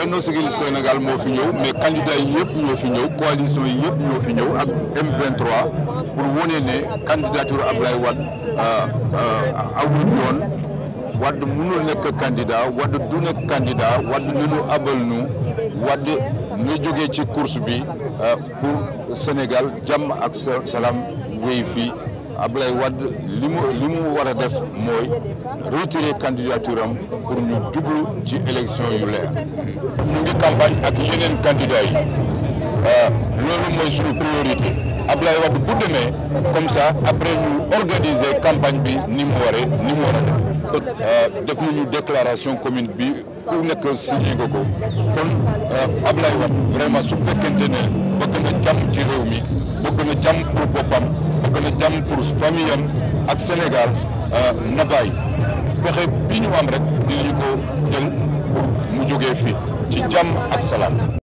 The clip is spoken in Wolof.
Benno Siggil Sénégal moo fi ñëw mais candidat yi yëpp ñoo fi ñëw coalition yi yëpp ñoo fi ñëw ak M23 pour wane ne candidature Ablaye Wade awul yoon. Wade mënul nekk candidat Wade du nekk candidat Wade nañu abal nu Wade na jógee ci course bi pour Sénégal jàmm ak salaam wéy fii Ablaye Wade li mu war a def mooy retirer candidature am pour ñu jublu ci élection yu leer. ñu ngi campagne ak yeneen candidats yi loolu mooy suñu priorité Ablaye Wade bu demee comme ça après ñu organiser campagne bi ni mu war a def nañu déclaration commune bi ku nekk signé ko kon Ablaye Wade vraiment su fekkente ne bëgg na jàmm ci réew mi bëgg na jàmm pour boppam bëgg na jàmm pour famille am ak Sénégal na bàyyi pexe bi ñu am rek dinañu ko jël pour mu jógee fii ci jàmm ak salaam.